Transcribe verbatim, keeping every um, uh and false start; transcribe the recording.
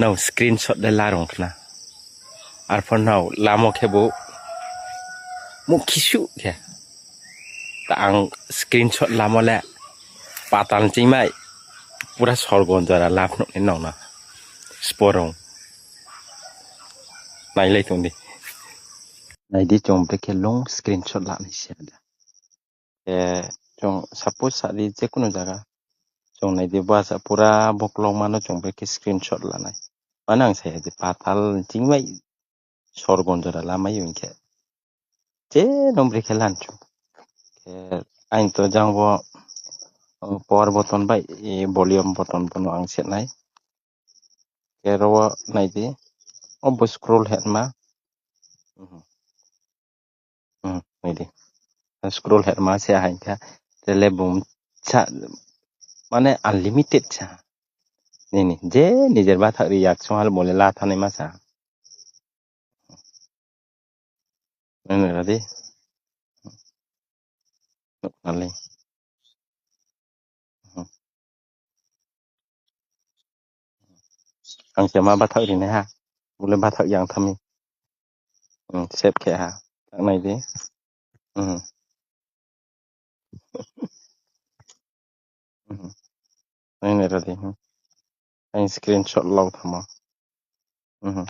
Nao screenshot de larung khna. Arpho nao lamo khe bo mukhisu khe. Ta ang screenshot lamo le patal chingmai pura sorgon jora lap no ni nong na. Sporong. Nailai tungdi. Naidi chong brekhe long screenshot la ni sia da. Eh, chong suppose sa di je kunu jaga. Chong naidi ba sa pura boklong mano chong brekhe screenshot la nai. Manang saya di patal chingmai sorgon jora lama yun khe. Je nom brekhe lan chu. Ke ain to jang bo, eh, power button bai, eh, volume button bono ang set nai. Ke ro naidi. Obo scroll het ma. Mhm. Hmm, ini. Scroll her ma se hain kha. Tele bum cha, mane unlimited cha. Nini, je nijer bathak ri yak sung hal mole la thani ma sa. Nini radi. Nali. Ang se ma bathak ri ne ha. Mule bathak yang thami. Hmm, sep khe ha. Tak nai di. Hmm. Hmm. Nai ne radi. Hmm. Ang screenshot lau thama. Hmm.